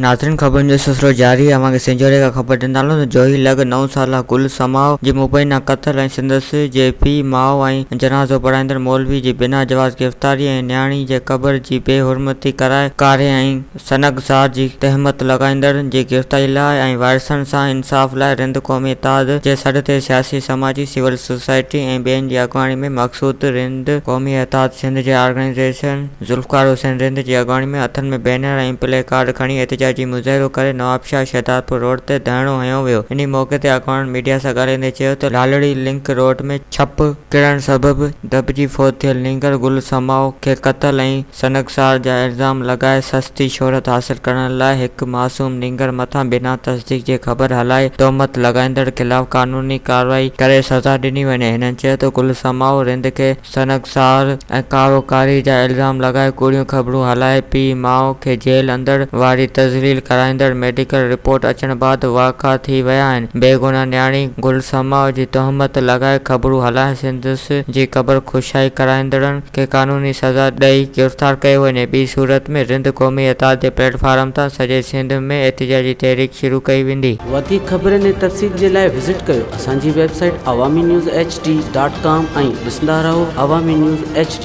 ناظرين خبرن جو سلسلو جاري آهي اوهان کي سنجهوري کان خبر ڏيندا هلون ته جوهي لڳ نو سالا گل سماء جي مبينا قتل ۽ سندس جي پيء ماء ۽ جنازو پڙهائيندڙ مولوي جي بنا جواز گرفتاري ۽ نياڻي جي قبر جي بي حرمتي ڪرائي ڪاري ۽ سنگسار جي تهمت لڳائيندڙن جي گرفتاري لاء ۽ وارثن سان انصاف لاء رند قومي اتحاد جي سڏ تي سياسي سماجي سول سوسائٽي ۽ ٻين جي اڳواڻي ۾ مقصود رند قومي اتحاد سنڌ جي آرگنائيزيشن ذوالفقار حسين رند جي اڳواڻي ۾ هٿن ۾ بينر ۽ پلي ڪارڊ کڻي احتجاجي مظاهرو ڪري نوابشاهه شهدادپور روڊ تي ڌرڻو هنيو ويو انهي موقعي تي اڳواڻن ميڊيا سان ڳالهائيندي چيو ته لالڙي لنڪ روڊ ۾ ڇپ ڪرڻ سبب دٻجي فوت ٿيل نينگر گل سماء کي قتل ۽ سنگسار جا الزام لڳائي سستي شهرت حاصل ڪرڻ لاء هڪ معصوم نينگر مٿان بنا تصديق جي خبر هلائي تهمت لڳائيندڙ خلاف قانوني ڪارروائي ڪري سزا ڏني وڃي. هنن چيو ته گل سماء رند کي سنگسار ۽ ڪارو ڪاري جا الزام لڳائي ڪوڙيون خبرون هلائي پيء ماء کي جيل اندر واري تذليل ڪرائيندڙ ميڊيڪل رپورٽ اچڻ بعد واڪا ٿي ويا آهن بيگناهه نياڻي گل سماء جي تهمت لڳائي خبرون هلائي سندس جي قبر ڪشائي ڪرائيندڙن کي قانوني سزا ڏئي گرفتار ڪيو وڃي، ٻي صورت ۾ رند قومي اتحاد جي پليٽ فارم تان سڄي سنڌ ۾ احتجاجي تحريڪ شروع ڪئي ويندي. وڌيڪ خبرن ۽ تفصيل جي لاء وزٽ ڪيو اسان جي website Awami news H D dot com ۽ ڏسندا رهو عوامي نيوز ايڇ ڊي.